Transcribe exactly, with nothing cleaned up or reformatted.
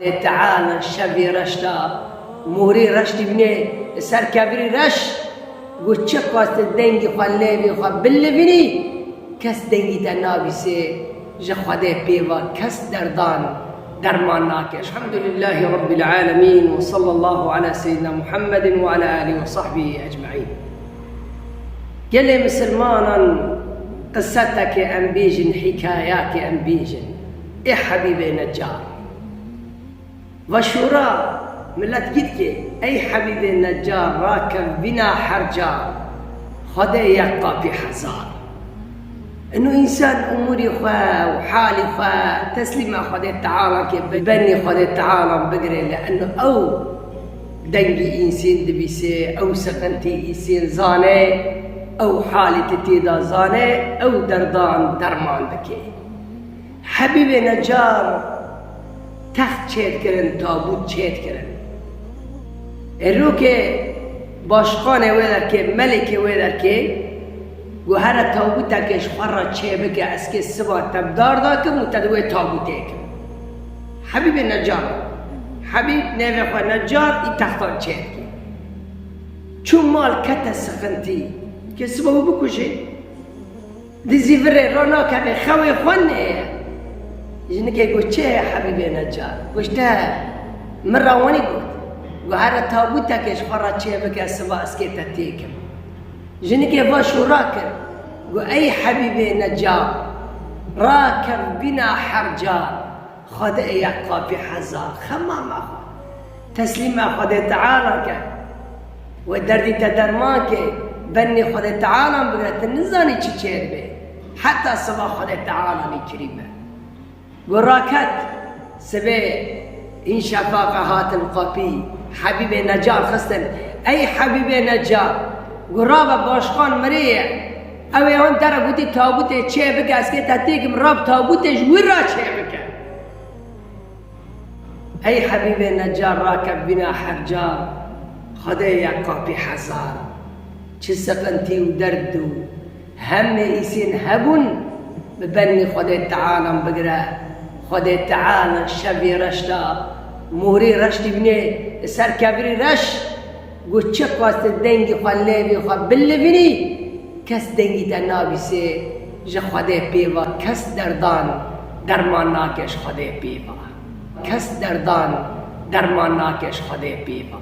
Teala şevê reş da, morê reş dibîne ser kevirî reş, got, çiqas tu dengê xwe lêvê xwe bilivînî, kes dengî te nabîsê, ji Xwedê pê ve kes derdan derman nake. Elhamdulillahî Rabbil Alemîn ve sallallahu ala seyyidina Muhammedin ve ala alihi ve sahbihi ecmaîn. Gelê misilmanan qiseteke em bêjin, hîkayeke em bêjin. Ê Hebîbê Necar. Veşûra milet gît ke, ey Hebîbê Necar, rakev bîna her car, Xwedê yek qapî hezar. Ino însan umûrî xwe û halî xwe teslîma Xwedê Teala ke, bi benî Xwedê Teala bigire, li ino ew dengî însên dibîsê, ew siqintî însên zane, ew halî ti tê de zane, ew derdan derman dike. Hebîbê Necar text çêdikirin, tabût çêdikirin. Ê roke başqanê wê derkê, melekê wê derkê, got, here tabûtekê ji xwe re çêbike, ez kê siba te bi dar dakim û te di wê tabûtê kim. Hebîbê Necar. Hebîb nêvê xwe Necar, î textan çêdike. Çû mal, kete siqintî. Kê siba wî bikujê. Dizî virê ranakeve, xewê xwe neye. Jinikê got, çi heye Hebîbê Necar? Got, te min rawanî got. Got, here tabûtekê ji xwe re çêbike, siba ez kê te têkim. Jinikê va şûra kir. Got, ey Hebîbê Necar, rakev bîna her car, Xwedê yek qapî hezar, xema mexwe. Teslîma Xwedê Teala ke. We derdî te derman ke, benê Xwedê Teala bigre, tu nizanî çi çêdibe. Heta siba Xwedê Teala lê kirî be. Got, raket, sibê hîn şefaqa hatin qapî, Hebîbê Necar xistin. Ey Hebîbê Necar, got, rabe başqan mirê ye. Ew ê hon dere gotî tabûtê çêbike, ez kê te têkim, rab tabûtê ji wî re çêbike. Ey Hebîbê Necar, rakev bîna her car, Xwedê yek qapî hezar. Çi siqintî û derd û hemê îsên hebûn, bi benî Xwedê Teala bigire. Xwedê Teala şevê reş da, morê reş dibîne ser kevirî reş, got, çiqas tu dengî xwe lêvê xwe bilivînî, kes dengî te nabîsê, ji Xwedê pê ve kes derdan derman nake, ji Xwedê pê ve. Kes derdan derman nake, ji Xwedê pê ve.